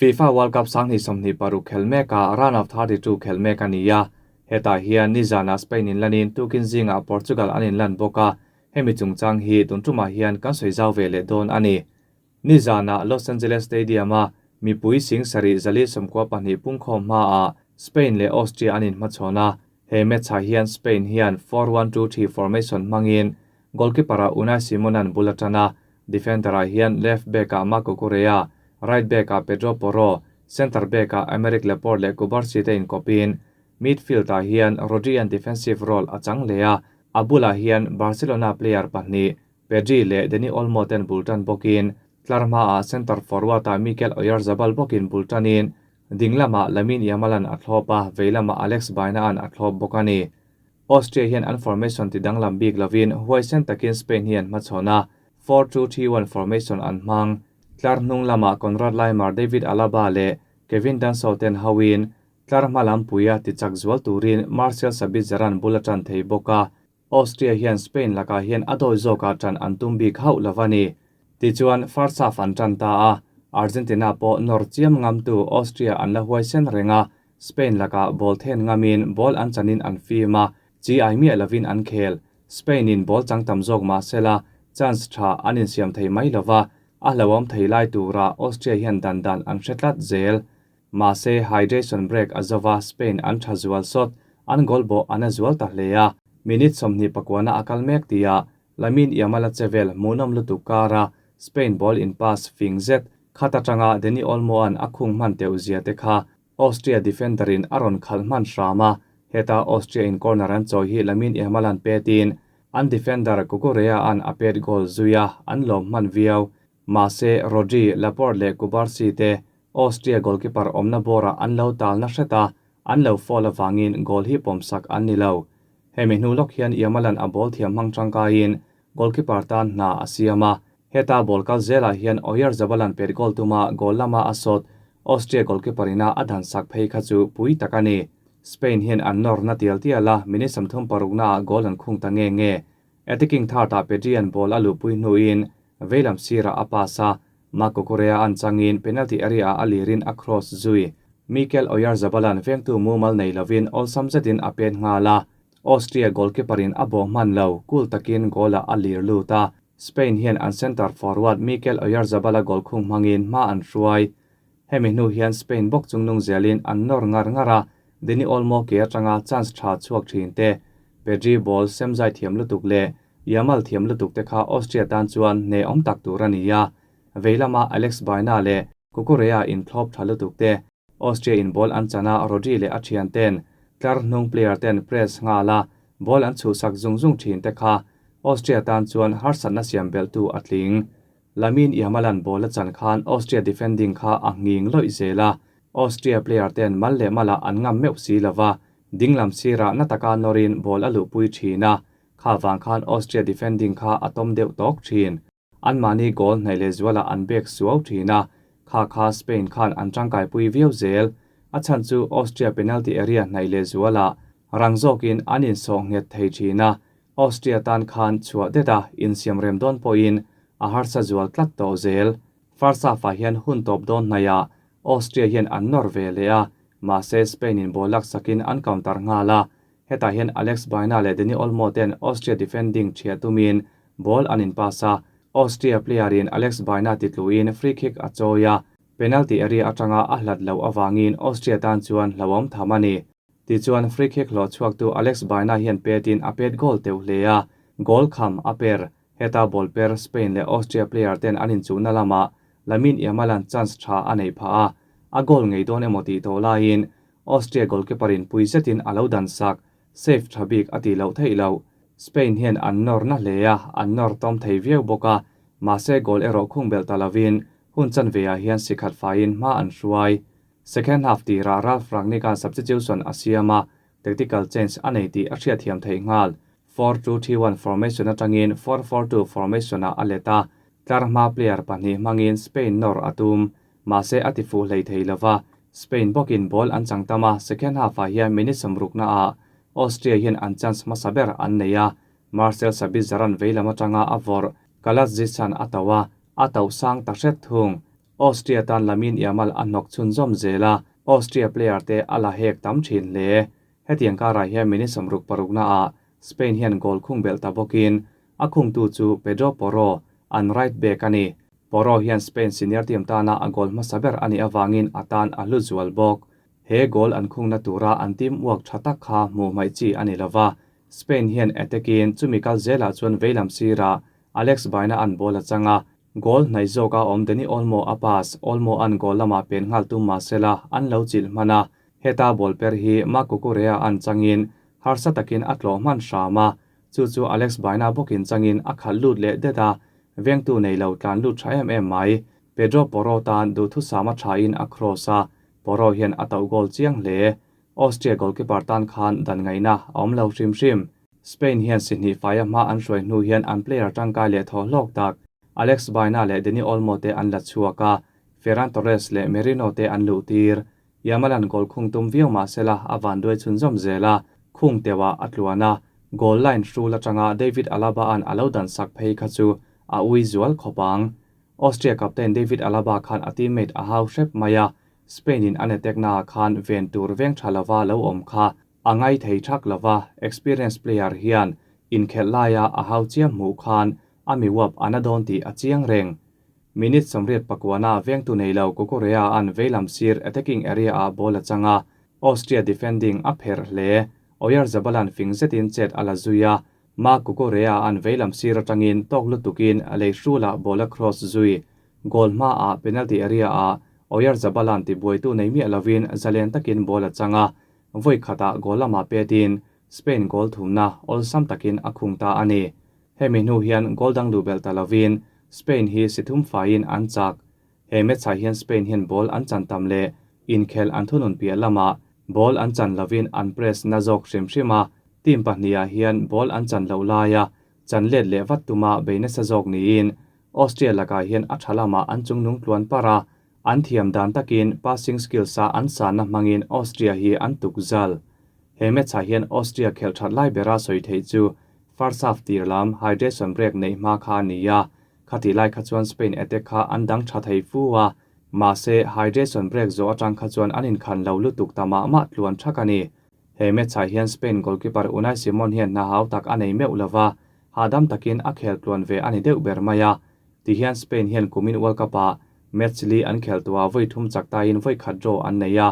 FIFA World Cup 2026 khel meka round of 32 khel mek ani a. Hetah hian nizana Spain in lanin tukin zinga Portugal an in lan bawka. Hemi chungchang hi tun tumah hian kan sawi zau ve leh dawn ani. Nizana Los Angeles Stadium a mipui 7492 pungkhawm hma a Spain leh Austria an in hmachhawn a. He match ah hian Spain hian 4-1-2-3 formation hmangin goalkeeper a Unai Simonan bul atana defender ah hian left back ah Marc Cucurella, right back ah Pedro Porro, center back ah Aymeric Laporte leh Cubarsi te inkawpin midfield ah hian Rodri an defensive role a chang leh a. A bulah hian Barcelona player pahnih Pedri leh Dani Olmo ten bul tan bawkin tlarhma ah center forward ah Mikel Oyarzabal bawkin bul tanin dinglama Lamine Yamalan a thlawp a, veilama Alex Baena an a thlawp bawk ani. Austria hian an formation ti danglam bik lovin huaisen takin Spain hian hmachhawn a, 4-2-3-1 formation an hmang. Tlar hnung lama Konrad Laimer, David Alaba leh Kevin Danso ten hoin tlarhma lampuia ti chak zual turin Marcel Sabitzer-an bul atan thei bawk a. Austria hian Spain lakah hian a dawi zawkah tan an tum bik hauh lovani. Tichuan first half an tan ta a, Argentina pawh nawr chiam ngamtu Austria an la huaisen renga. Spain lakah ball then ngamin ball an chanin an fim a, chi ai miah lovin an khel. Spain in ball chang tam zawk mah sela chance tha an insiam thei mai lova, a hlauhawm thei lai tura Austria hian dan dan an hre tlat zel. Mahse hydration break a zova Spain an tha zual sawt, an goal bawh an a zual ta hle a. Minute 29 a kal mek tia Lamine Yamal a chevel hmuhnawm lutuk kara Spain ball in pass fing zet khat atanga Dani Olmo an a khung hman teuh zia te kha Austria defender in a rawn khalh hman hram a. Heta Austria in corner an chawi hi Lamine Yamal an petin an defender Cucurella an a pet goal zuia an lawm hman viau. Mahse Rodri, Laporte leh Cubarsi te Austria goalkeeper awmna bawrah an lo talna hreta an lo foul awangin goal hi pawmsak an ni lo. Hemi hnu lawk hian Yamalan a ball thiam hmang tangkaiin goalkeeper tan hna a siam a. Heta ball kal zelah hian Oyarzabalan pet goal tuma goal lama a sawt Austria goalkeeper ina a dan sak phei kha chu pui tak ani. Spain hian an nawr na tial tial a, minute 36 na ah goal an khung ta nge nge. Attacking third ah Pedri an ball a luhpui hnuin veilam sirah a pass a, Marc Cucurella an changin penalty area a lirin a cross zui. Mikel Oyarzabalan vengtu mumal nei lovin awlsam zetin a pen nghal a. Austria goalkeeper in a bawh hman lo, kul takin goal a lir lut a. Spain hian an center forward Mikel Oyarzabala goal khung hmangin hma an hruai. Hemi hnu hian Spain bawk chungnung zelin an nawr ngar ngar a, Dani Olmo ke atanga chance tha chhuak thin te. Pedri ball semzai thiam lutuk leh Yamal thiam lutuk te kha Austria tan chuan hne awm tak tur ani a. Veilama Alex Baena leh Cucurella in thlawp tha lutuk te. Austria in ball an chana Rodri leh a thian ten tlar hnung player ten press nghala ball an chhuhsak zung zung thin te kha Austria tan chuan harsatna siam belh tu a tling. Lamine Yamalan ball a chan khan Austria defending kha a nging lawih zela. Austria player ten mal leh mala an ngam meuh si lova, dinglam sirah na taka nawrin ball a luhpui thin a. Kha wang khan Austria defending kha a tawm deuh tawk thin. An mahni goal hnaih leh zuala an bek suau thin a. Kha kha Spain khan an tangkai pui viau zel. A chhan chu Austria penalty area hnaih leh zuala rang zawkin an insawh nghet thei thin a. Austria tan khan chhuah det a insiam rem dawn pawhin a harsa zual tlat tawh zel. First half ah hian hun tawp dawn hnaihah Austria hian an nawr ve leh a, mahse Spain in ball lak sakin an counter nghal a. Hetah hian Alex Baena leh Dani Olmo ten Austria defending thia tumin ball an in pass a. Austria player in Alex Baena titluin free kick a chawi a, penalty area atanga a hlat lo awangin Austria tan chuan hlauhawm tham ani. Tichuan free kick hlawh chhuak tu Alex Baena hian petin a pet goal teuh hle a, goal kham a per. Heta ball per Spain leh Austria player ten an inchuhna lama Lamine Yamalan chance tha a nei pha a, a goal ngei dawn emaw tih tawh laiin Austria goalkeeper in pui zetin a lo dan sak, save tha bik a ti loh theih lo. Spain hian an nawr na hle a, an nawr tawm thei viau bawk a, mahse goal erawh khung belh ta lovin hun chan veah hian sikhat faiin hma an hruai. Second half tirah Ralf Rangnick-a'n substitution a siam a, tactical change a nei tih a hriat thiam theih nghal. 4-2-3-1 formation atangin 4-4-2 formation ah a let a, tlar hma player pahnih hmangin Spain nawr a tum. Mahse a ti fuh hlei thei lova, Spain bawkin ball an chang tam a, second half ah hian minute 60 na ah Austria hian an chance hmasa ber an nei a, Marcel Sabitzer an veilam atanga a vawrh Kalajdzic-an a tauh a, a tauh sang ta hret thung. Austria tan Lamine Yamal a hnawk chhunzawm zel a, Austria player te a la hek tam thin hle. Hetiang karah hian minute 66 naah Spain hian goal khung belh ta bawkin a khungtu chu Pedro Porro an right back a ni. Porro hian Spain senior team tana a goal hmasa ber a nih avangin a tan a hlu zual bawk. He goal an khungna tura an team work tha tak kha hmuh hmaih chi a ni lova. Spain hian attackin chumi kal zelah chuan veilam sirah Alex Baena an ball a chang a, goal hnaih zawka awm Dani Olmo a pass, Olmo an goal lamah pen nghal tum mahsela an lo chilh hman a, heta ball per hi Marc Cucurella an changin harsa takin a tlawh hman hram a, chu chu Alex Baena bawkin changin a khalh lut leh det a, vengtu nei lo tlan lut tha em em mai. Pedro Porro tan duhthusam a thain a cross a, Porro hian a tauh goal chiang hle. Austria goalkeeper tan khan dan ngaihna a awm lo hrim hrim. Spain hian si hnih faia hma an hruai hnu hian an player tangkai leh thaw hlawk tak Alex Baena leh Dani Olmo te an la chhuak a, Ferran Torres leh Merino te an luh tir. Yamal an goal khung tum viau mahsela a van duai chhunzawm zel a, khung teuhah a tluan a, goal line hrul atanga David Alaba an a lo dan sak phei kha chu a ui zual khawp ang. Austria captain David Alaba khan a teammate a hau hrep mai a, Spain in an attack naah khan ven tur veng tha lova lo awm kha a ngai thei thak lova, experience player hian inkhelh laia a hau chiam hmuh khan a mi uap a na dawn tih a chiang reng. Minute 89 vengtu nei lo Cucurella an veilam sir attacking area ah ball a chang a, Austria defending a pherh hle. Oyarzabal-a'n fing zetin chet a la zui a, Marc Cucurella an veilam sir atangin tawk lutukin lei hrulah ball a cross zui. Goal hmaah penalty area ah Oyarzabal-a'n tibuaitu nei miah lovin zalen takin ball a chang a, vawi khatah goal lamah petin Spain goal thumna awlsam takin a khung ta a ni. Hemi hnu hian goal dang luh belh ta lovin Spain hi si thum faiin an chak. He match ah hian Spain hian ball an chan tam leh inkhel an thunun piah lamah ball an chan lovin an press na zawk hrim hrim a, team pahnih ah hian ball an chan loh laia chan let leh vat tuma bei nasa zawk niin Austria lakah hian a tha lamah an chungnung tluan par a, an thiam dan takin passing skills a an sanna hmangin Austria hi an tuk zal. He match ah hian Austria khelh that lai bera sawi theih chu first half tir lam hydration break neih hma kha a ni a, khati lai kha chuan Spain attack kha an dang tha thei fu a, mahse hydration break zawh atang kha chuan an inkhan lo lutuk ta mah mah tluan thak a ni. He match ah hian Spain goalkeeper Unai Simon hian hna hau tak a nei meuh lova, hahdam takin a khel tluan ve a ni deuh ber mai a. Tihian Spain hian kumin World Cup ah match li an khel tua vawi thum chak tain vawi khat draw an nei a,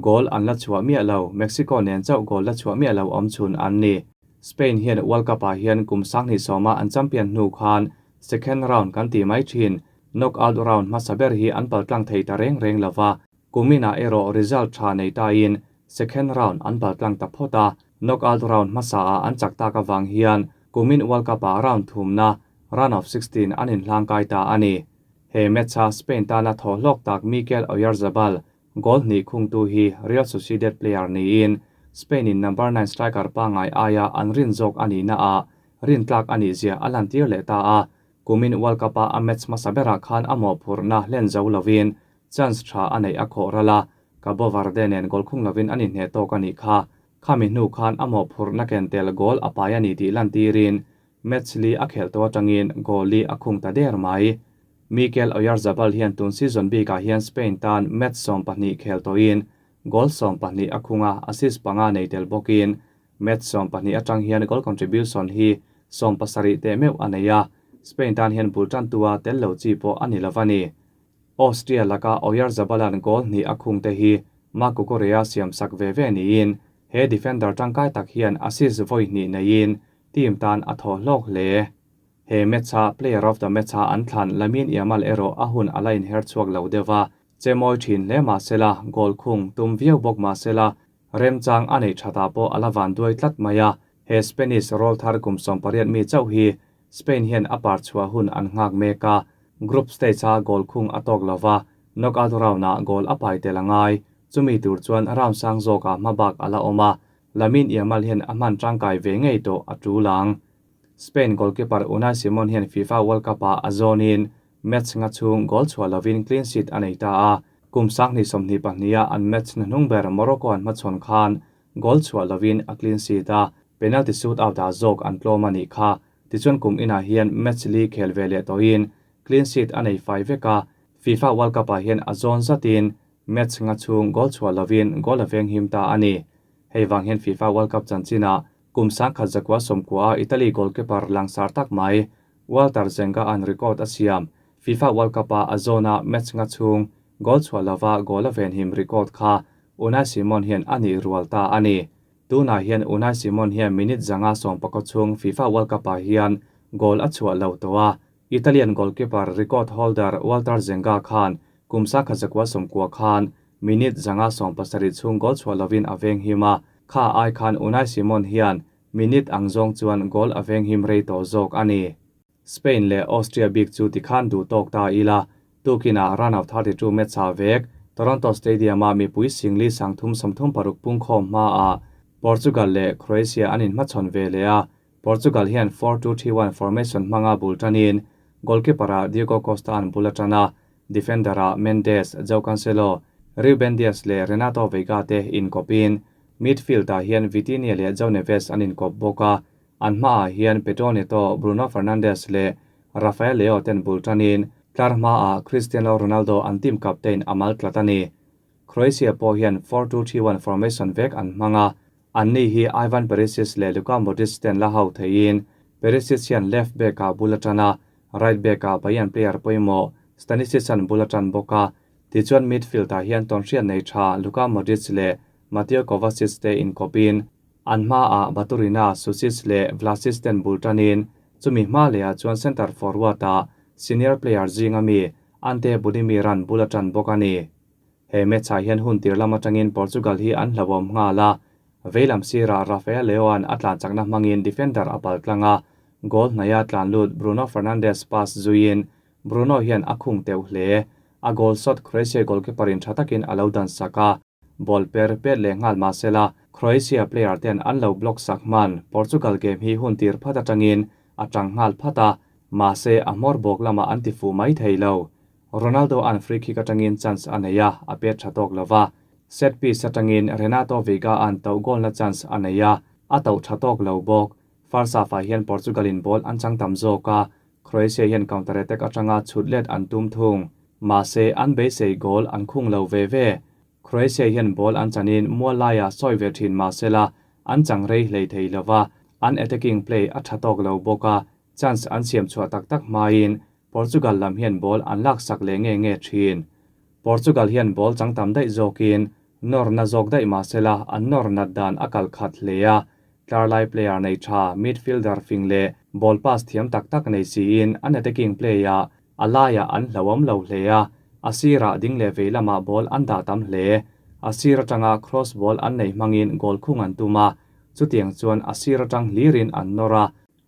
goal an la chhuah miah lo, Mexico nen chauh goal la chhuah miah lo awm chhun an ni. Spain hian World Cup ah hian kum 2010 an champion hnu khan second round kan ti mai thin, knockout round hmasa ber hi an paltlang thei ta reng reng lova, kuminah erawh result tha nei tain second round an paltlang ta phawt a, knockout round hmasa ah an chak tak awang hian kumin World Cup ah round thumna round of 16 an inhlang kai ta a ni. He match a Spain tana thaw hlawk tak Mikel Oyarzabal goal hnih khungtu hi Real Sociedad player niin Spain in number 9 striker pangai aia an rin zawk ani na a rin tlak ani zia a lan tir leh ta a, kumin World Cup a a match hmasa berah khan a mawhphurhna hlen zo lovin chance tha a neih a khawh ral a, Cabo Verde nen goal khung lovin ani hne tawk ani kha. Khami hnu khan a mawhphurhna ken tel goal a pai ani tih lan tirin match li a khel to atangin goal li a khung ta der mai. Mikel Oyarzabal hian tun season bikah hian Spain tan match 12 khel toin goal 12 a khunga assist panga nei tel bawkin match 12 atang hian goal contribution hi 17 te meuh a nei a, Spain tan hian bul tan tua tel lo chi pawh ani lovani. Austria laka Oyarzabalan goal hnih a khung te hi Marc Cucurella siam sak ve ve niin he defender tangkai tak hian assist vawi hnih neiin team tan a thaw hlawk hle. He match a player of the match a an thlan Lamine Yamal erawh a hun a la inher chhuak lo deuha, chemawi thin hle mahsela goal khung tum viau bawk mahsela remchang a nei thata pawh a la van duai tlat mai a, he Spanish roll thar kum 18 mi chauh hi Spain hian a par chhuah hun an nghak mek a, group stage a goal khung a tawk lova, knockout round ah goal a pai tel angai, chumi tur chuan round sang zawkah hmabak a la awm a, Lamine Yamal hian a hman tangkai ve ngei tawh a tulang. Spain goalkeeper Unai Simon hian FIFA World Cup ah a zawnin match nga chung goal chhuah lovin clean sheet a nei ta a, kum 2022 a an match na hnung ber Morocco an hmachhawn khan goal chhuah lovin a clean sheet a, penalty shootout ah zawk an tlawm a nih kha. Tichuan kum inah hian match li khel ve leh tawhin clean sheet a nei fai vek a, FIFA World Cup-ah hian a zawn zatin match nga chhung goal chhuah lovin goal a veng him ta a ni. Hei vang hian FIFA World Cup chanchinah kum 1990-a Italy goalkeeper langsar tak mai Walter Zenga-a'n record a siam. FIFA World Cup-a a zawna match nga chhung goal chhuah lova goal a venhim record kha Unai Simon hian a nih rual ta a ni. Tunah hian Unai Simon hian minute 114 chhung FIFA World Cup-ah hian goal a chhuah lo tawh a. Italian goalkeeper record holder Walter Zenga khan kum 1990 khan minute 170 chhung goal chhuah lovin a veng him a. Kha ai khan Unai Simon hian minute ang zawng chuan goal a veng him rei tawh zawk a ni. Spain leh Austria bik chu tikhan duh tawk ta ila, tukinah round of 32 match ah vek Toronto Stadium-a mipui singli 336 pungkhawm hmaah Portugal leh Croatia an inhmachhawn ve leh a. Portugal hian 4-2-3-1 formation hmanga bul tanin goalkeeper-ah Diogo Costa an bul a tan a, defender-ah Mendes, João Cancelo, Ruben Dias leh Renato Veiga te inkawpin midfield-ah hian Vitinha leh João Neves an inkawp bawk a. An hmaah hian Pedro Neto, Bruno Fernandes leh Rafael Leao ten bul tanin tlar hmaah Cristiano Ronaldo an team captain a mal tlat a ni. Croatia pawh hian 4-2-3-1 formation vek an hmang a, anni hi Ivan Perisic leh Luka Modric ten la ho theiin Perisic hian left back-ah bul a tan a, right back-ah Bayern player pawimawh Stanisic an bul a tan bawk a. Tichuan midfield-ah hian tawnhriat nei tha Luka Modric leh Mateo Kovacic te inkawpin an hmaah Baturina, Sucic leh Vlasic ten bul tanin chumi hma lehah chuan centre forward-ah senior player zinga mi Ante Budimir-a'n bul a tan bawk a ni. He match-ah hian hun tir lam atangin Portugal hi an hlauhawm nghal a, veilam sirah Rafael Leao-a'n a tlan chakna hmangin defender a pal tlang a, goal hnaia tlan lut Bruno Fernandes pass zuiin Bruno hian a khung teuh hle. A goal shot Croatia goalkeeper-in tha takin a lo dan sak a, ball per pet leh nghal mahsela Croatia player ten an lo block sak hman. Portugal game hi hun tir phat atangin a tang nghal phat a, mahse a hmawr bawk lamah an ti fuh mai thei lo. Ronaldo an free kick atangin chance a nei a, a pet tha tawk lova. Set piece atangin Renato Veiga an to goal na chance a nei a, a to tha tawk lo bawk. First half-ah hian Portugal in ball an chang tam zawk a, Croatia hian counter attack atanga chhut let an tum thung. Mahse an beisei goal an khung lo ve ve. Croatia hian ball an chanin mual laiah sawi ve thin mahsela an chang rei hlei thei lova, an attacking play a tha tawk lo bawk a, chance an siam chhuah tak tak hmain Portugal lam hian ball an lak sak leh nge nge thin. Portugal hian ball chang tam daih zawkin nawr na zawk daih mahsela an nawr nat dan a kal khat hle a, tlarlai player nei tha midfielder fing leh ball pass thiam tak tak nei siin an attacking play-ah a laiah an hlauhawm lo hle a, a sirah ding leh vei lamah ball an dah tam hle. A sir atanga cross ball an nei hmangin goal khung an tum a, chutiang chuan a sir atang hlirin an nawr a,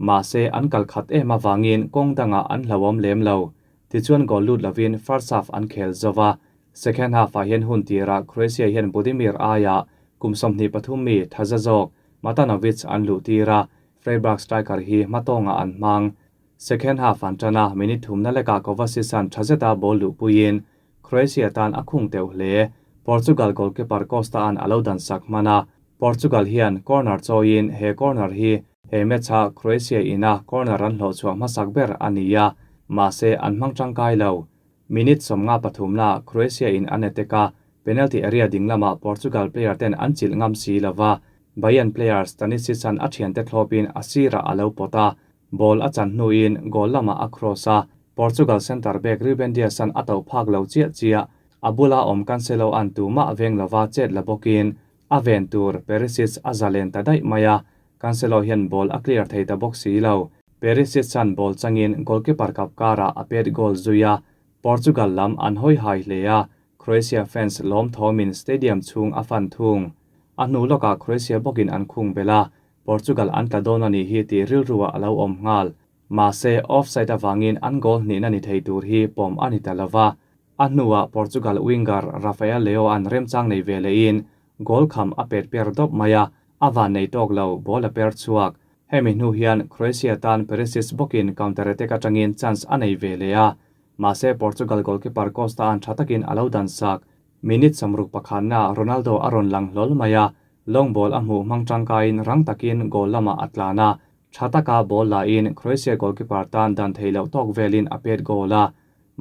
mahse an kal khat em avangin kawng dangah an hlauhawm lem lo. Tichuan goal lut lovin first half an khel zova. Second half-ah hian hun tirah Croatia hian Budimir aiah kum 23 mi thaza zawk Matanovic an luh tir a, Freiburg striker hi hmatawngah an hmang. Second half an tana minute thumna lekah Kovacic an thazeta ball luh puiin Croatia tan a khung teuh hle. Portugal goalkeeper Costa an alo dan sak hmana. Portugal hian corner chawiin he corner hi he match-a Croatia ina corner an hlawh chhuah hmasak ber a ni a, mahse an hmang tangkai lo. Minute 53 na Croatia in an attack a, penalty area ding lamah Portugal player ten an chilh ngam si lova. Bayern player Stanisic an a thian te thlawpin a sira alo pawt a, ball a chan hnuin goal lamah a cross a, Portugal center back Ruben Dias an a to phak lo chiah chiah, a bula awm Cancelo an tuma veng lova chet la bawkin a ven tur Perisic a zalen ta daih mai a, Cancelo hian ball a clear thei ta bawk si lo. Perisic an ball changin goalkeeper kap kara a pet goal zuia, Portugal lam an hoi hai hle a, Croatia fans lawm thomin stadium chhung a fan thung. A hnu lawkah Croatia bawkin an khung bela, Portugal an tla dawn ani hi ti rilruah a lo awm nghal. Mahse offside awangin an goal hnihna ni thei tur hi pawm ani ta lova. A hnuah Portugal winger Rafael Leao an remchang nei ve lehin goal kham a pet per dawp mai a, a van nei tawk lo ball a per chhuak. Hemi hnu hian Croatia tan Perisic bawkin counter attack atangin chance a nei ve leh a, mahse Portugal goalkeeper Costa an tha takin a lo dan sak. Minute 61 na Ronaldo a rawn lang hlawl mai a, long ball a hmuh hmang tangkain rang takin goal lamah a tlan a, tha taka ball la in Croatia goalkeeper tan dan thei loh tawk velin a pet goal a.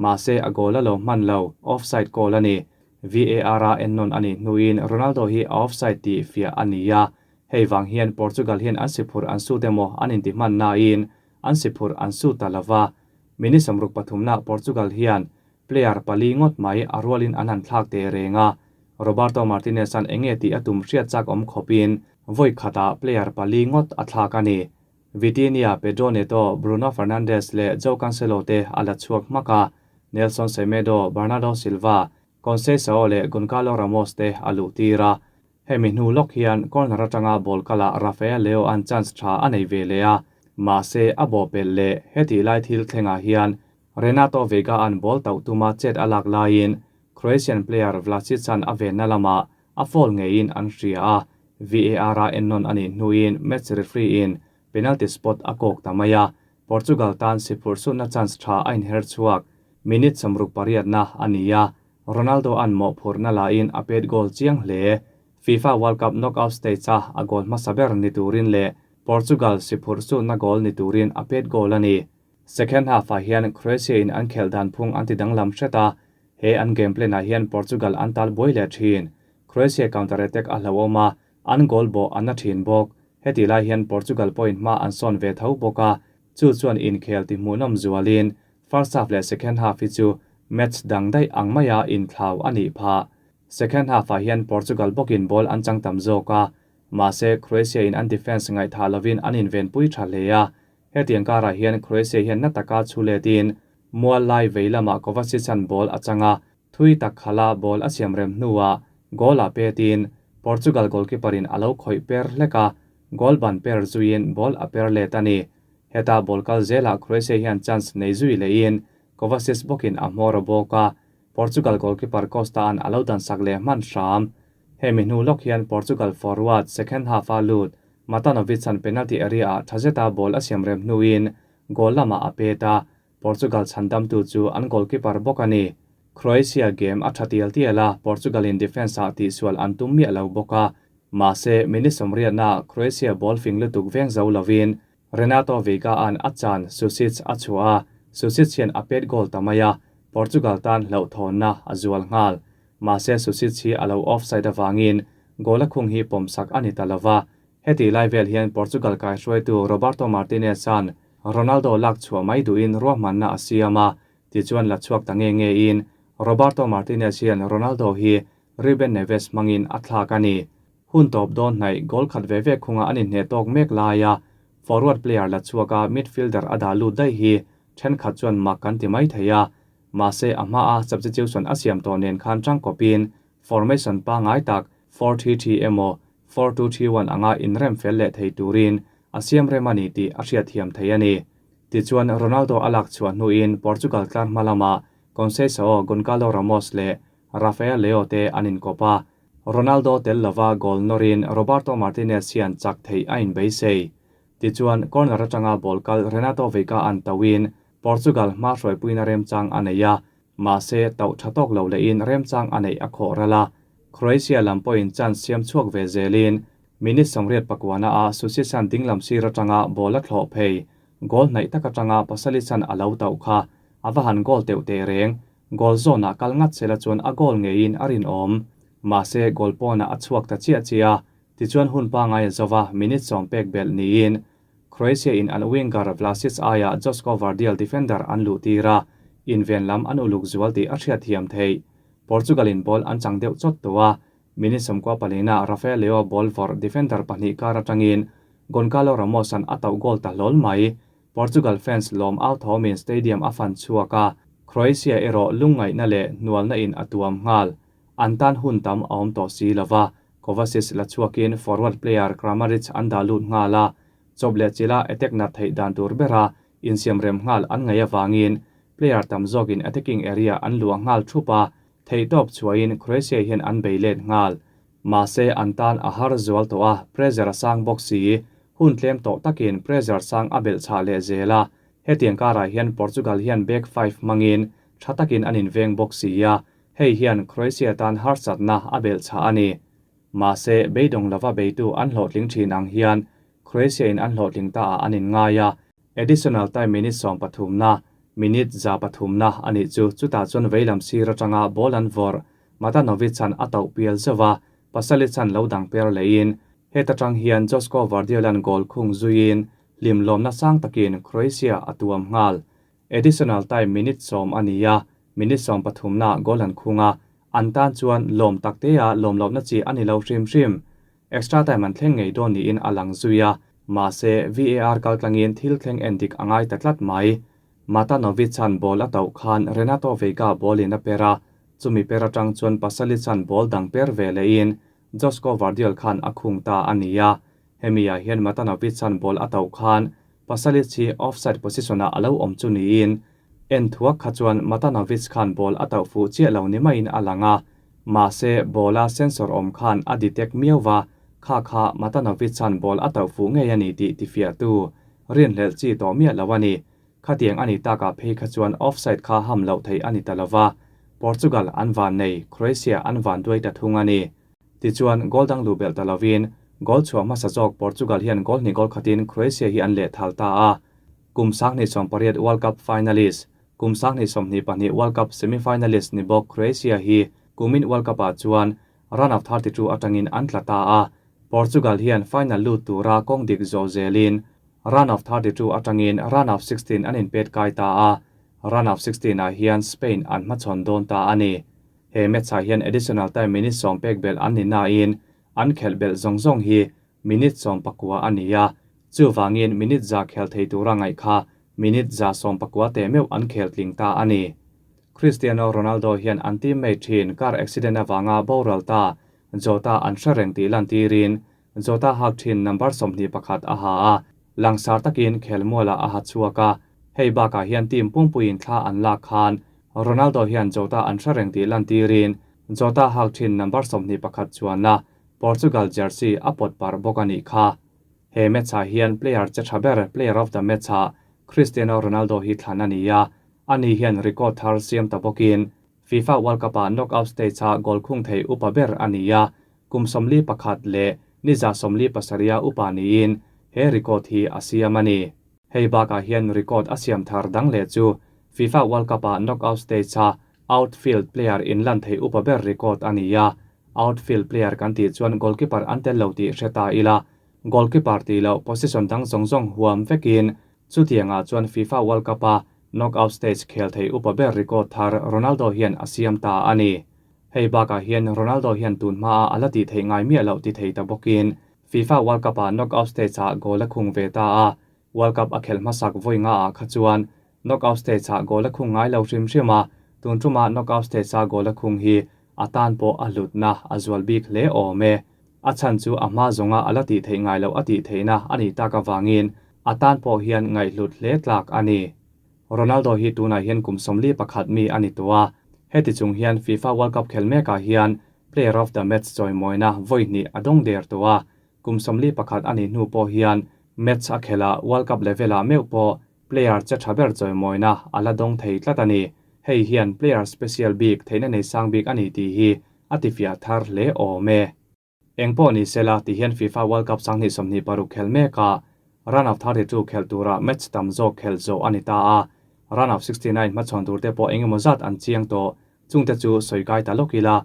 Mahse a goal a lo hman lo, offside goal a ni. VAR a ennawn a nih hnuin Ronaldo hi a offside tih fiah a ni a, hei vang hian Portugal hian an siphurh an sut emaw an inti hman nain an siphurh an sut ta lova. Minute sawmruk pathumna Portugal hian player pali ngawt mai a rualin an han thlak teh reng a, Roberto Martinez-a'n enge tih a tum hriat chak awm khawpin vawi khatah player pali ngawt a thlak a ni. Vitinha, Pedro Neto, Bruno Fernandes leh Joao Cancelo te a la chhuak hmak a, Nelson Semedo, Bernardo Silva, Conceiçao leh Goncalo Ramos te a luh tir a. Hemi hnu lawk hian corner atanga ball kalah Rafael Leao-a'n chance tha a nei ve leh a, mahse a bawhpelh leh hetih lai thil thlengah hian Renato Veiga-a'n ball tauh tuma chet a lak laiin Croatian player Vlasic-a'n a venna lamah a foul ngeiin an hria a, VAR-a ennawn a nih hnuin match referee-in penalty spot a kawk ta mai a, Portugal tan siphurh sutna chance tha a inher chhuak. Minute 68na a ni a, Ronaldo-a'n mawhphurhna lain a pet goal chiang hle. FIFA World Cup knockout stage-a a goal hmasa ber ni turin leh Portugal siphurh sutna goal ni turin a pet goal a ni. Second half-ah hian Croatia-in an khelh dan phung an ti danglam hret a, he an game plan-ah hian Portugal an tal buai leh thin. Croatia counter attack a hlauhawm a, an goal bawh a na thin bawk. Hetih lai hian Portugal pawhin hma an sawn ve tho bawk a, chu chuan inkhel ti hmuhnawm zualin first half leh second half hi chu match dang daih ang maia inthlau a nih phah. Second half-ah hian Portugal bawkin ball an chang tam zawk a, mahse Croatia-in an defence ngaihthah lovin an invenpui tha hle a, Hetiang karah hian Croatia hian na taka chhu letin mual lai vei lamah Kovacic-a'n ball a chang a, thui tak khala ball a siam rem hnuah goal ah petin Portugal goalkeeper-in a lo khawih per hlek a, goal ban per zuiin ball a per let a ni. Heta ball kal zelah Croatia hian chance nei zui lehin Kovacic bawkin a hmawr a bawk a, Portugal goalkeeper Costa-a'n a lo dansak leh hman hram. Hemi hnu lawk hian Portugal forward second half-a lut Matanovic-a'n penalty area-ah tha zeta ball a siam rem hnuin goal lamah a pet a, Portugal chhandamtu chu an goalkeeper bawk a ni. Croatia game a tha tial tial a, Portugal-in defence-ah tihsual an tum miah lo bawk a. Mahse, minute sawmriatnaah Croatia ball fing lutuk veng zo lovin Renato Veiga-a'n a chan Susic a chhuah a, Susic hian a pet goal ta mai a, Portugal tan hlauhthawnna a zual nghal. Mahse Susic hi a lo offside avangin goal a khung hi pawmsak a ni ta lo va. Hetih lai vel hian Portugal kaihruaitu Roberto Martinez-a'n Ronaldo lak chhuah mai duhin ruahmanna a siam a, tichuan la chhuak ta nge ngein Roberto Martinez hian Ronaldo hi Ruben Neves hmangin a thlak a ni. Hun tawp dawn hnaih goal khat ve ve khunga an inhneh tawk mek laia forward player la chhuaka midfielder a dah lut daih hi thenkhat chuan mak kan ti mai thei a. Mahse a hmaa substitution a siam tawh nen khan tangkawpin formation pangngai tak 4-3-3 emaw 4-2-3-1 anga inrem fel leh thei turin a siam rem a ni tih a hriatthiam thei a ni. Tichuan Ronaldo a lak chhuah hnuin Portugal tlar hma lamah Conceiçao, Goncalo Ramos leh Rafael Leao te an inkawp a, Ronaldo tel lova goal nawrin Roberto Martinez hian chak theih a inbeisei. Tichuan, corner atanga ball kal Renato Veiga an tauhin Portugal hma hruaipuina remchang a nei a, mahse tauh tha tawk lo lehin remchang a neih a khawh ral a. Croatia lam pawhin chance siam chhuak ve zelin minute 84 ah Susic-a'n dinglam sir atanga ball a thlawh phei. Goal hnaih tak atanga Pasalic-a'n a lo tauh kha a va han goal teuh teh reng. Goal zawnah kal ngat sela chuan a goal ngeiin a rinawm. Mahse goal pawnah a chhuak ta chiah chiah a, tichuan hun pangngai a zova minute sawm pek belh niin Croatia in an winger Vlasic aiah Josko Gvardiol defender an luh tir a, inven lam an uluk zual tih a hriatthiam theih. Portugal in ball an chang deuh chawt tawh a, minute 14 ah Rafael Leao ball vawrh defender pahnih kar atangin Goncalo Ramos an a tauh goal ta hlawl mai. Portugal fans lawm au thawmin stadium a fan chhuak a, Croatia erawh lungngaihna leh hnualna in a tuam nghal. An tan hun tam a awm tawh si lova, Kovacic la chhuakin forward player Kramaric an dah lut nghal a, chawp leh chila attack nat theih dan tur bera insiam rem nghal an ngaih avangin player tam zawkin attacking area an luah nghal thup a, theihtawp chhuahin Croatia hian an bei let nghal. Mahse an tan a har zual tawh a, pressure a sang bawk si. Hun tlem tawh takin pressure sang a belh chhah leh zel a, hetiang karah hian Portugal hian back five hmangin tha takin an inveng bawk si a, hei hian Croatia tan harsatna a belh chhah a ni. Mahse beidawng lova beitu an hlawhtling thin ang hian Croatia in an hlawhtling ta ah an inngai a, additional time minute 13na. Minute 103 na anih chu, chutah chuan veilam sir atanga ball an vawrh Matanovic-a'n a tauh pial zauh a, Pasalic-a'n lo dang per lehin heta tang hian Josko Gvardiol-a'n goal khung zuiin hlimlawmna sang takin Croatia a tuam nghal. Additional time minute 10 a ni a, minute 13 na goal an khung a, an tan chuan lawm tak tea lawm lohna chi a ni lo hrim hrim. Extra time an thleng ngei dawn niin a lang zui a, mahse VAR kaltlangin thil thleng en dik a ngai ta tlat mai. Matanovic-a'n ball a tauh khan Renato Veiga ball in a per a, chumi per atang chuan Pasalic-a'n ball dang per ve lehin Josko Gvardiol khan a khung ta a ni a. Hemi ah hian Matanovic-a'n ball a tauh khan Pasalic hi offside position-ah a lo awm chu niin en thuak kha chuan Matanovic khan ball a tauh fuh chiah lo ni maiin a lang a. Mahse, ball-a sensor awm khan a detect miau va, kha kha Matanovic-a'n ball a tauh fuh ngei a ni tih tifiahtu rinhlelh chi tawh miah lo a ni. Khatiang a ni takah phei kha chuan offside kha ham loh theih a ni ta lo va, Portugal an van nei, Croatia an van duai ta thung a ni. Tichuan, goal dang luh belh ta lovin, goal chhuah hmasa zawk Portugal hian goal hnih goal khatin Croatia hi an lehthal ta a. Kum 2018 World Cup finalist, kum 2022 World Cup semi-finalist ni bawk Croatia hi kumin World Cup-ah chuan round of 32 atangin an tla ta a. Portugal hian final lut tura kawng dik zawh zelin round of 32 atangin round of 16 an inpet kai ta a. Round of 16 ah hian Spain an hmachhawn dawn ta a ni. He match ah hian additional time minute 10 pek belh an ni nain an khelh belh zawng zawng hi minute 19 a ni a. Chuvangin minute 100 khel thei tura ngaih kha minute 119 te meuh an khel tling ta a ni. Cristiano Ronaldo hian an teammate thin car accident awanga boral ta Jota an hre reng tih lan tirin Jota hak thin number 21 a ha a, langsar takin khelmuala a ha chhuak a. Hei bakah hian team pumpuiin thla an lak khan Ronaldo hian Jota an hre reng tih lan tirin Jota hak thin number 21 chuanna Portugal jersey a pawt par bawk a nih kha. He match ah hian player che tha ber player of the match ah Cristiano Ronaldo hi thlan a ni a, ani hian record thar siam ta bawkin FIFA World Cup ah knockout stage ah goal khung thei upa ber a ni a, kum 41 leh ni 137 upa niin he record hi a siam a ni. Hei bakah hian record a siam thar dang leh chu FIFA World Cup ah knockout stage ah outfield player in lan thei upa ber record a ni a. Outfield player kan tih chuan goalkeeper an tel lo tih hre ta ila, goalkeeper tih loh position dang zawng zawng huam vekin chutiangah chuan FIFA World Cup a knockout stage khel thei upa ber record thar Ronaldo hian a siam ta a ni. Hei bakah hian Ronaldo hian tun hma a ala tih theih ngai miah loh ti thei ta bawkin FIFA World Cup a knockout stage ah goal a khung ve ta a. World Cup a khelh hmasak vawi nga ah kha chuan knockout stage ah goal a khung ngai lo hrim hrim a, tun tuma knockout stage a goal a khung hi a tan pawh a hlutna a zual bik hle awm e. A chan chu a hma zawnga ala tih theih ngai loh a tih theihna a nih tak awangin a tan pawh hian ngaihhlut hle tlak a ni. Ronaldo hi tunah hian kum 41 mi a ni tawh a, heti chung hian FIFA World Cup khel mekah hian player of the match chawimawina vawi hnih a dawng der tawh a, kum 41 a nih hnu pawh hian match a khela World Cup level ah meuh pawh player che tha ber chawimawina a la dawng thei tlat a ni. Hei hian player special bik theihna nei sang bik a ni tih hi a tifiah thar hle awm e. Engpawh ni sela ti hian FIFA World Cup 2026 khel meka round of 32 khel tura match tam zawk khel zawh a ni ta a. Round of 69 hmachhawn tur te pawh engemaw zat an chiang tawh, chungte chu sawi kai ta lawk ila.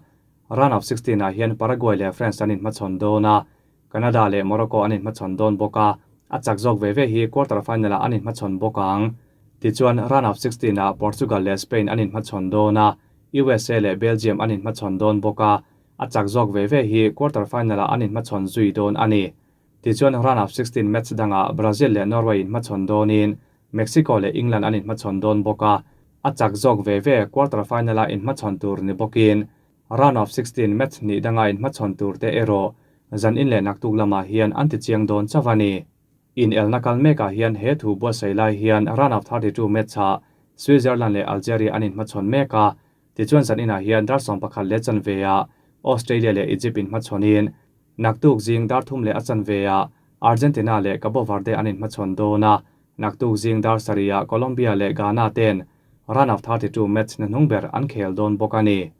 Round of 16 ah hian Paraguay leh France an inhmachhawn dawn a, Canada leh Morocco an inhmachhawn dawn bawk a, a chak zawk ve ve hi quarter final ah an inhmachhawn bawk ang. Tichuan round of 16 ah Portugal leh Spain an inhmachhawn dawn a, USA leh Belgium an inhmachhawn dawn bawk a, a chak zawk ve ve hi quarter final ah an inhmachhawn zui dawn a ni. Tichuan round of 16 match dangah Brazil leh Norway inhmachhawn dawnin Mexico leh England an inhmachhawn dawn bawk a, a chak zawk ve ve quarter final ah inhmachhawn tur ni bawkin round of 16 match hnih danga inhmachhawn tur te erawh zan in leh naktuk lamah hian an ti chiang dawn chauh a ni. In elna kal mekah hian he thu buatsaih lai hian round of 32 match ah Switzerland leh Algeria an inhmachhawn mek a, tichuan zan inah hian dar 11 leh chanve ah Australia leh Egypt inhmachhawnin naktuk zing dar 3 leh a chanve ah Argentina leh Cabo Verde an inhmachhawn dawn a, naktuk zing dar 7 ah Colombia leh Ghana ten round of 32 match na hnung ber an khel dawn bawk a ni.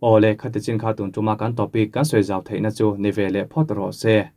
Awle khati chin kha tun tuma kan topic kan sawi zau theihna chu ni ve leh phawt rawh se.